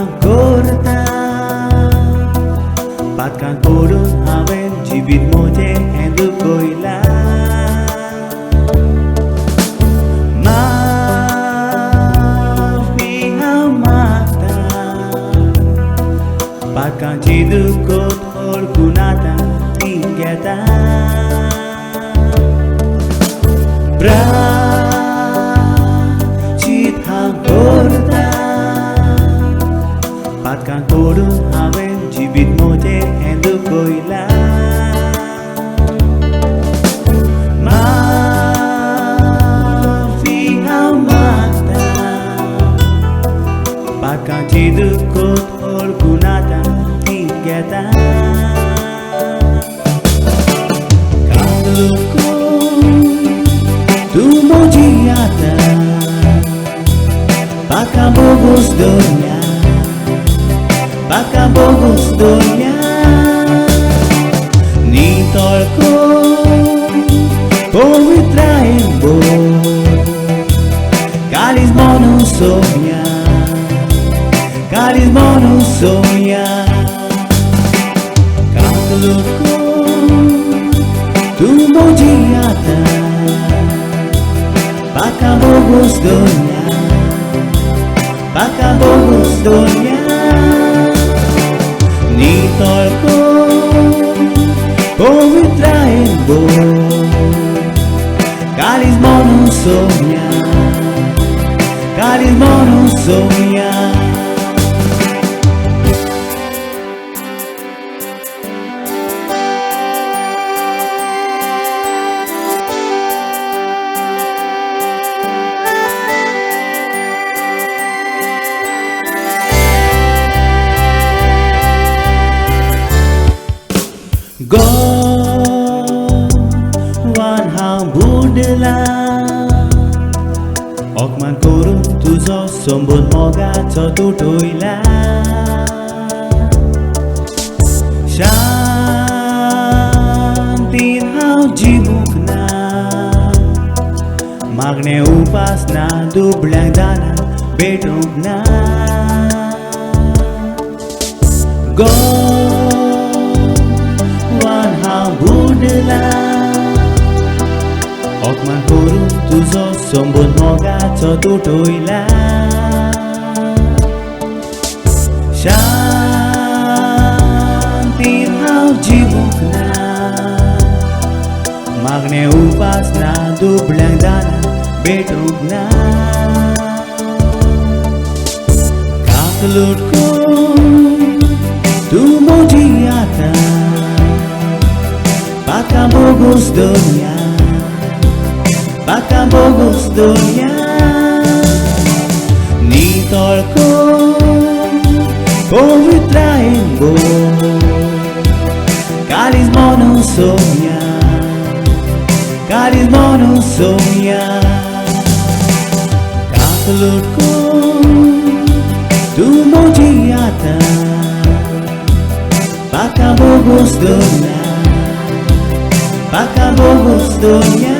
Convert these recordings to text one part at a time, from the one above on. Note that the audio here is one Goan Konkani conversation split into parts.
हांव करता पातकां करून हांवें जिवीत म्हजें हें दुखयलां माफी हांव मागता पातकांची दुखत ओळखून आतां ती घेता प्राचीत हांव करता पातकां करून हांवें जिवीत म्हजें हें दुखयलां माफी हांव मागता पातकांची दुखत ओळखून आतां ती घेता तूं म्हजी आतां पाकां बोगोस दवरया पाकां बोगोस दवरया नितळ कर पवित्रायेन भर काळीज मनू सोम्या काळीज मनू सोम्या कातलूट कर तूं म्हजी आतां पाकां बोगोस दवरया पाकां बोगोस दवरया नितळ कर पवित्रायेन भर काळीज मनू सोम्या काळीज मनू सोम्या. गोवान हांव बुडलां अपमान करून तुजो संबंद मोगाचो तुटयला शांतीन हांव जिवूंक ना मागणें उपास ना दुबळ्यांक दाना भेटूंक ना गोवान हांव बुडलां अपमान करून तुजो संबंद मोगाचो तुटयला शांतीन हांव जिवूंक ना मागणें उपास ना दुबळ्यांक दाना भेटूंक ना कातलूट कर तूं म्हजी आतां पाकां बोगोस दवरया पाकां बोगोस दवरया नितळ कर पवित्रायेन भर काळीज मनू सोम्या काळीज मनू सोम्या कातलूट कर तूं म्हजी आतां पाकां बोगोस दवरया पाकां बोगोस दवरया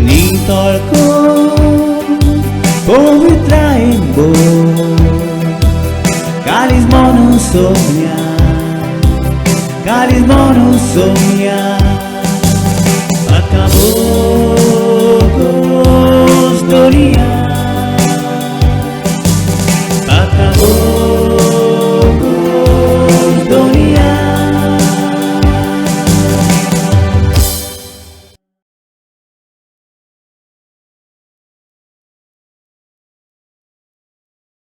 नितळ कर पवित्रायेन भर काळीज मनू सोम्या काळीज मनू सोम्या.